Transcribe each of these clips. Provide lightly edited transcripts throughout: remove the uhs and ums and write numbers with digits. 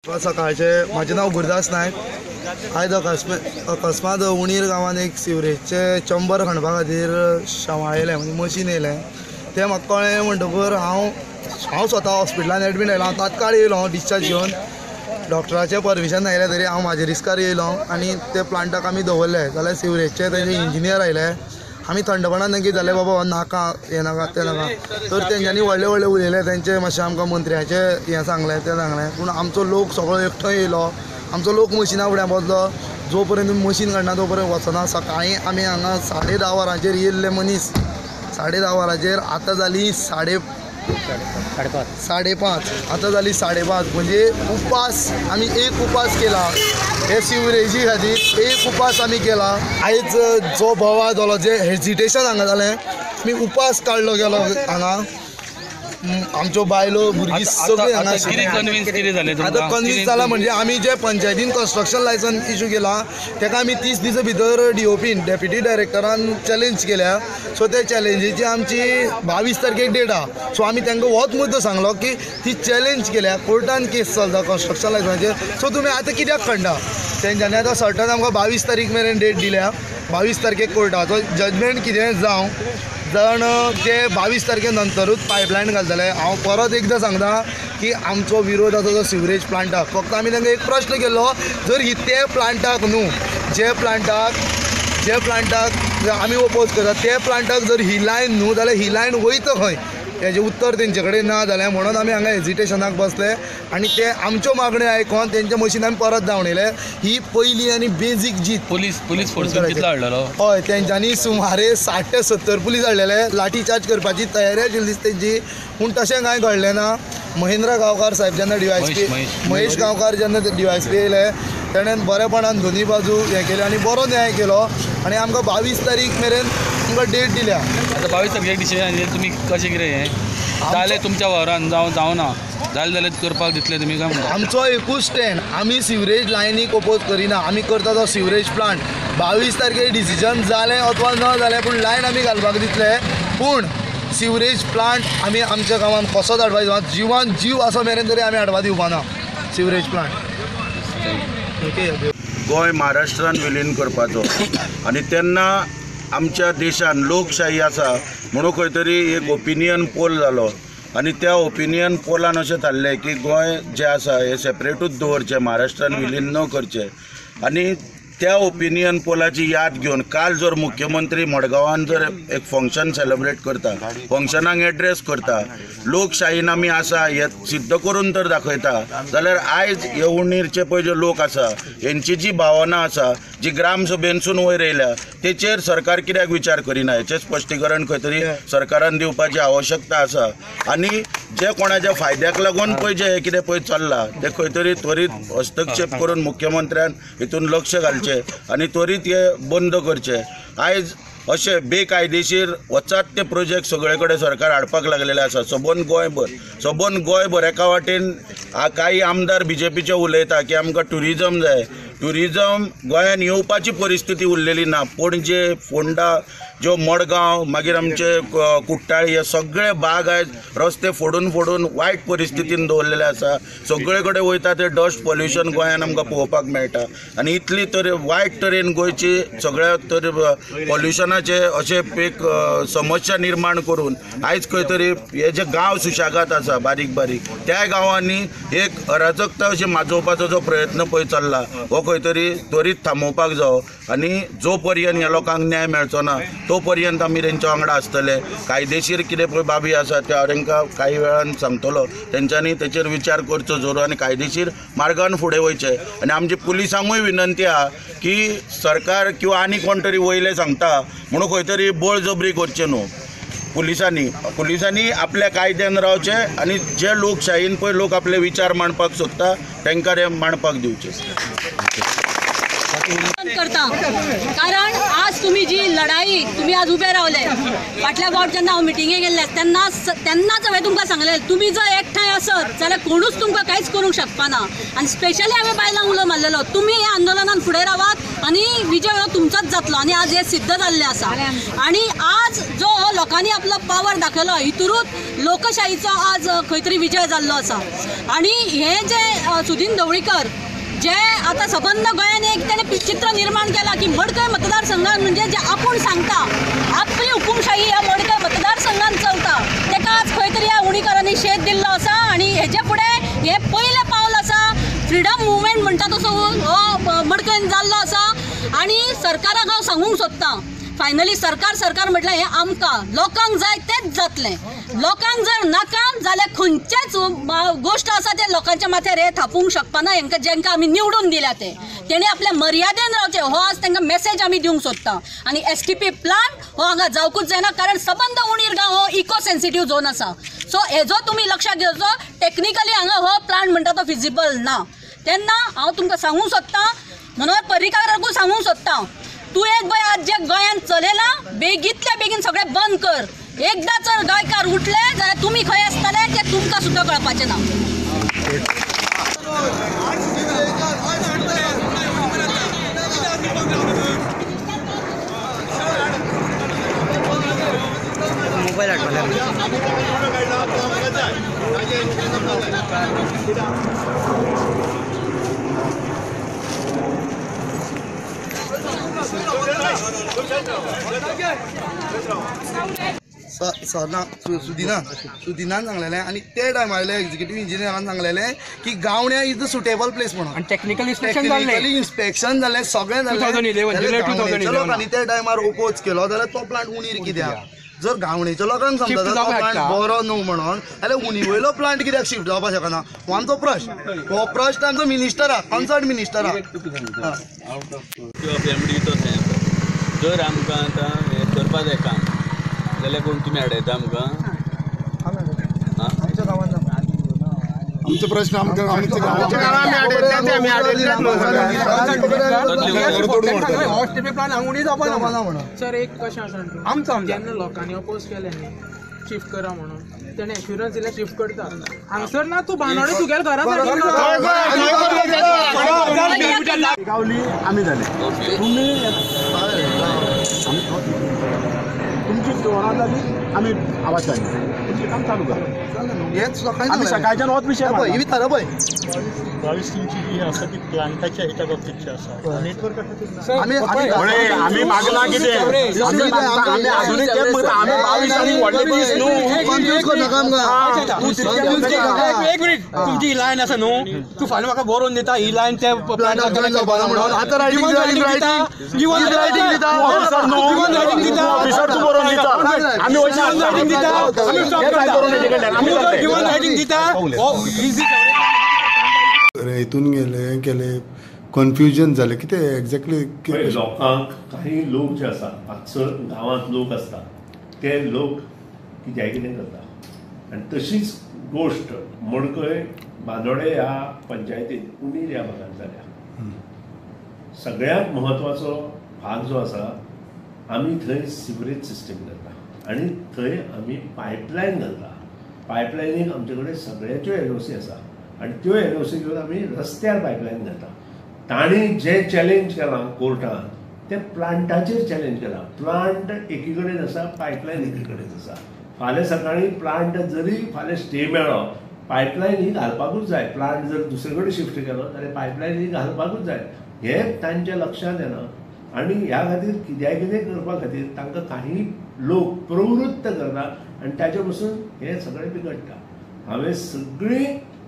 सकाळचे म्हाजें नांव गुरदास नायक. आयज अकस्मात उणीर गांवांत एक सिवरेजचे चंबर खणपा खातीर शेवाळ येयलें, म्हणजे मशीन येयलें. तें म्हाका कळ्ळें म्हणटकूर हांव स्वता हॉस्पिटलान एडमीट आयलो. हांव तात्काळ येयलो डिस्चार्ज घेवन, डॉक्टराचें परमिशन आयलें तरी हांव म्हाजे रिस्कार येयलो आनी ते प्लांटाक आमी दवरले. जाल्यार सिवरेजचे तेजे इंजिनियर आयले. आमी थंडपणान तांकां जालें बाबा नाका हें नाका तें नाका, तर तेंच्यांनी व्हडले व्हडले उलयले. तेंचे मातशें आमकां मंत्र्याचें हें सांगलें तें सांगलें, पूण आमचो लोक सगळो एकठांय येयलो. आमचो लोक मशिना फुड्यान बसलो. जो पर्यंत मशीन काडना तो पर्यंत वचना. सकाळीं आमी हांगा 10:30 वरांचेर येयल्ले मनीस, 10:30 वरांचेर आतां जाली 5:30, आतां जाली 5:30. म्हणजे उपास आमी एक उपास केला हे सिवरेजी खातीर, एक उपास आमी केला. आयज जो बोवाळ जालो, जें हेजिटेशन हांगा जालें, आमी उपास काडलो गेलो हांगा. आमच्यो बायलो भुरगीं सगळीं हांगा. आतां कन्विन्स जाला म्हणजे आमी जे पंचायतीन कन्स्ट्रक्शन लायसन्स इशू केला ताका आमी 30 दिसां भितर डीओपीन डेप्युटी डायरेक्टरान चॅलेंज केल्या. सो ते चॅलेंजीची आमची 22 तारखेक डेट आहा. सो आमी तांकां होच मुद्दो सांगलो की ती चॅलेंज केल्या, कोर्टान केस चलता कन्स्ट्रक्शन लायसन्साचेर, सो तुमी आतां कित्याक खंडा. तेंच्यांनी आतां सर्टन आमकां 22 तारीख मेरेन डेट दिल्या. 22 तारखेक कोर्टाचो जजमेंट कितें जावं जाण ते 22 तारखे नंतरूच पायपलायन घालतले. हांव परत एकदां सांगता की आमचो विरोध आसा तो सिवरेज प्लांटाक. फक्त आमी तांकां एक प्रश्न केल्लो, जर ही ते प्लांटाक न्हू, जे प्लांटाक आमी ओपोज करता ते प्लांटाक जर ही लायन न्हू जाल्यार ही लायन वयता खंय, हेजें उत्तर तेंचे कडेन ना जालें म्हणून आमी हांगा हेजिटेशनाक बसले आनी ते आमच्यो मागण्यो आयकोन तेंचे मशीन आमी परत धांवणयले. ही पयली आनी बेजीक जीत. पुलीस फोर्स कितलो हाडलेलो? हय, तेंच्यांनी सुमारे 60 ते 70 पुलीस हाडलेले. लाठी चार्ज करपाची तयारी आशिल्ली तेंची, पूण तशें कांय घडलें ना. महेंद्र गांवकार साहेब जेन्ना डीवायएसपी, महेश गांवकार जेन्ना डीवायएसपी येयले तेणेन बरेपणान दोनी बाजू हें केलें आनी बरो न्याय केलो आनी आमकां 22 तारीख मेरेन आमकां डेट दिल्या. आतां 22 तारखेक डिसिजन तुमी कशें कितें हें जालें तुमच्या वावरान जावं जावना जालें जाल्यार करपाक दितले तुमी काय म्हणटा? आमचो एकूच स्टँड, आमी सिवरेज लायनीक ओपोज करिना, आमी करता तो सिवरेज प्लांट. 22 तारखेक डिसिजन जालें अथवा न जालें पूण लायन आमी घालपाक दितले. पूण सिवरेज प्लांट आमी आमच्या गांवांत कसोच हाडपा दिवना. जिवान जीव आसा मेरेन तरी आमी हाडपा दिवपाना सिवरेज प्लांट. ओके. गोंय महाराष्ट्रान विलीन करपाचो आनी तेन्ना आमच्या देशान लोकशाही आसा म्हणून खंय तरी एक ओपिनियन पोल जालो आनी त्या ओपिनियन पोलान अशें थारलें की गोंय जें आसा हें सेपरेटूच दवरचें, महाराष्ट्रान विलीन न करचें. आनी त्या ओपिनियन पोलाची याद घेवन काल जर मुख्यमंत्री मडगांवान जर एक फंक्शन सेलिब्रेट करता, फंक्शनाक एड्रेस करता, लोकशाहीन आमी आसा हें सिद्ध करून तर दाखयता, जाल्यार आयज हे उणीरचे पळय जे लोक आसा हेंची जी भावना आसा जी ग्रामसभेनसून वयर येयल्या तेचेर सरकार कित्याक विचार करिना हेचें स्पश्टीकरण खंय तरी सरकारान दिवपाची आवश्यकता आसा. आनी जे कोणाच्या फायद्याक लागून पळय जें हें कितें पळय चल्लां तें खंय तरी त्वरीत हस्तक्षेप करून मुख्यमंत्र्यान हितून लक्ष घालचें आनी त्वरीत हे बंद करचें. आयज अशें बेकायदेशीर वचात ते प्रोजेक्ट सगळे कडेन सरकार हाडपाक लागलेले आसा. सबंद गोंयभर एका वाटेन कांय आमदार बीजेपीचे उलयता की आमकां ट्युरिजम जाय, ट्युरिजम गोंयान येवपाची परिस्थिती उरलेली ना. पणजे, फोंडा, ज्यो मडगांव, मागीर आमचे कुट्टाळी हे सगळे बाग आयज रस्ते फोडून फोडून वायट परिस्थितीन दवरलेले आसा. सगळे कडेन वयता ते डस्ट पोल्युशन गोंयान आमकां पळोवपाक मेळटा आनी इतली तर वायट तरेन गोंयची सगळ्या तर पोल्युशनाचे अशें एक समस्या निर्माण करून आयज खंय तरी हे जे गांव सुशेगाद आसा बारीक बारीक त्या गांवांनी एक अराजकता अशी माजोवपाचो जो प्रयत्न पळय चल्ला हो खंय तरी त्वरीत थांबोवपाक जावो आनी जो पर्यंत ह्या लोकांक न्याय मेळचो ना तो पर्यंत आमी तेंच्या वांगडा आसतले. कायदेशीर कितें पळय बाबी आसा त्यो हांव तांकां कांय वेळान सांगतलो, तेंच्यांनी तेचेर विचार करचो जरूर आनी कायदेशीर मार्गान फुडें वयचें. आनी आमचे पुलिसांकूय विनंती आहा की सरकार किंवा आनी कोण तरी वयले सांगता म्हणून खंय तरी बळजबरी करचें न्हू. पुलिसांनी आपल्या कायद्यान रावचें आनी जे लोकशाहीन पळय लोक आपले विचार मांडपाक सोदता तांकां ते मांडपाक दिवचे. करता कारण आज तुम्ही जी लढाई तुम्ही आज उभे रावले फाटल्या फावट जेन्ना हांव मिटिंगेक गेल्ले तेन्ना तेन्नाच हांवें तुमकां सांगलें तुमी जर एकठांय आसत जाल्यार कोणूच तुमकां कांयच करूंक शकपाना आनी स्पेशली हांवें बायलांक उलो मारलेलो तुमी ह्या आंदोलनान फुडें रावात आनी विजय हो तुमचोच जातलो आनी आज हें सिद्ध जाल्लें आसा. आनी आज जो लोकांनी आपलो पावर दाखयलो हितूरूच लोकशाहीचो आज खंय तरी विजय जाल्लो आसा. आनी हें जें सुदीन ढवळीकर जे आतां सबंद गोंयान एक तेणें चित्र निर्माण केलां की मडकय मतदारसंघान म्हणजे जे आपूण सांगता आपली हुकुमशाही ह्या मडकय मतदारसंघान चलता तेका आज खंय तरी ह्या उणीकारांनी शेत दिल्लो आसा. आनी हेजे फुडें हें पयलें पावल आसा फ्रिडम मुवमेंट म्हणटा तसो हो मडकयन जाल्लो आसा. आनी सरकाराक हांव सांगूंक सोदतां फायनली सरकार सरकार म्हटल्यार हें आमकां लोकांक जाय तेंच जातलें. लोकांक जर नाका जाल्यार खंयचेच गोश्ट आसा ते लोकांच्या माथ्यार हे थापूंक शकपाना. हेंकां जेंकां आमी निवडून दिल्या ते तेणी आपल्या मर्यादेन रावचें हो आज तांकां मेसेज आमी दिवंक सोदता. आनी STP plant हो हांगा जावकूच जायना कारण सबंद उणीर गांव हो इको सेन्सिटीव झोन आसा. सो हेजो तुमी लक्षात घेवचो टेक्निकली हांगा हो प्लांट म्हणटा तो फिजिबल ना. तेन्ना हांव तुमकां सांगूंक सोदतां मनोहर पर्रीकाराकूय सांगूंक सोदता तूं एक पळय आज जे गोंयांत चलयलां बेगींतल्या बेगीन सगळें बंद कर. एकदां जर गोंयकार उठले जाल्यार तुमी खंय आसतले तें तुमकां सुद्दां कळपाचें ना. सना सुदिनान सांगलेलें आनी ते टायमार एक्झिक्युटीव इंजिनियरान सांगलेलें की गावण्या is the suitable place म्हणून टेक्निकली इन्स्पेक्शन जालें सगळें जालें लोकांनी त्या टायमार ओपोज केलो जाल्यार तो प्लांट उणीर कित्याक जर गावणेच्या लोकांक समजता तो प्लांट बरो न्हू म्हणून जाल्यार उणी वयलो प्लांट कित्याक शिफ्ट जावपाक शकना हो आमचो प्रश्न. हो प्रश्न आमचो मिनिस्टराक कन्सर्न मिनिस्टराक जर आमकां आतां हें करपा जाय काम जाल्यार कोण तुमी आडयता आमकां? आमच्या गांवांत आमचो प्रश्न आमकां सर एक कशें आसा जेन्ना लोकांनी अपोज केलें न्ही शिफ्ट करा म्हणून तेणें एश्युरन्स दिलें शिफ्ट करता हांगसर ना तूं बानोडे तुगेल्या घरा गावली आमी जाले तुमी तुमची वरां जाली आमी आवाज काडली तुमचें काम चालू करा. आमी सकाळच्यान होच विशय पळय 22 इंची जी आसा ती प्लांटाच्या हेच्या बाबतीतची आसा नेटवर्का खातीर आमी मागला कितें आमी आजुनूय तेंच मागता आमी 22 आनी व्हडले दीस न्हू कन्फ्यूज करनाका आमकां. एक मिनीट तुमची ही लायन आसा न्हू तूं फाल्यां म्हाका बरोवन दिता ही लायन त्या प्लांटाक जॉयन जावपाना म्हणून आतां रायटींग दिता ऑफिसर तूं बरोवन दिता आमी रायटींग दिता आमी दिता हितून गेले हें केलें कन्फ्युजन जालें कितें एक्झॅक्टली लोकांक काही लोक जे आसा 5-6 गांवांत लोक आसता ते लोक कित्याय कितें करता आनी तशीच गोश्ट मडकय बांदोडे ह्या पंचायतीन उणीर ह्या भागांत जाल्या. सगळ्यांत म्हत्वाचो भाग जो आसा आमी थंय सिवरेज सिस्टम घालता आनी थंय आमी पायपलायन घालता. पायपलायनीक आमचे कडेन सगळ्याच्यो NOC आसा आनी त्यो NOC घेवन आमी रस्त्यार पायपलायन घालता. तांणी जें चॅलेंज केलां कोर्टान तें प्लांटाचेर चॅलेंज केलां. प्लांट एकी कडेन आसा पायपलायन एकी कडेन आसा. फाल्यां सकाळीं प्लांट जरी फाल्यां स्टे मेळ्ळो पायपलायन ही घालपाकूच जाय. प्लांट जर दुसरे कडेन शिफ्ट केलो जाल्यार पायपलायन ही घालपाकूच जाय हें तांच्या लक्षांत येना आनी ह्या खातीर कित्याय कितें करपा खातीर तांकां काही लोक प्रवृत्त करता आनी ताचे पसून हें सगळें बिगडटा. हांवें सगळीं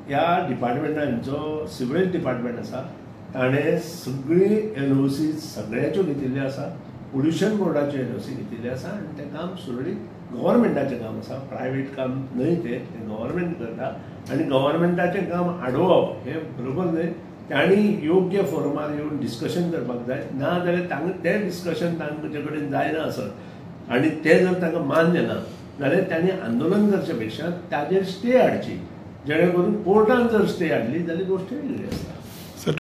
ह्या डिपार्टमेंटान जो सिवरेज डिपार्टमेंट आसा ताणें सगळीं NOC सगळ्याच्यो घेतिल्ल्यो आसा पोल्युशन बोर्डाच्यो NOC घेतिल्ल्यो आसा आनी तें काम सुरळीत गव्हर्मेंटाचें काम आसा प्रायवेट काम न्हय तें गव्हर्मेंट करता आनी गव्हर्मेंटाचें काम आडोवप हें बरोबर न्हय. तांणी योग्य फोरमार येवन डिस्कशन करपाक जाय ना जाल्यार तें डिस्कशन तांचे कडेन जायना आसत आनी तें जर तांकां मान्य ना जाल्यार तांणी आंदोलन करचे पेक्षा ताजेर स्टे हाडची जेणे करून कोर्टान जर स्टे हाडली जाल्यार गोश्ट वेगळी आसता.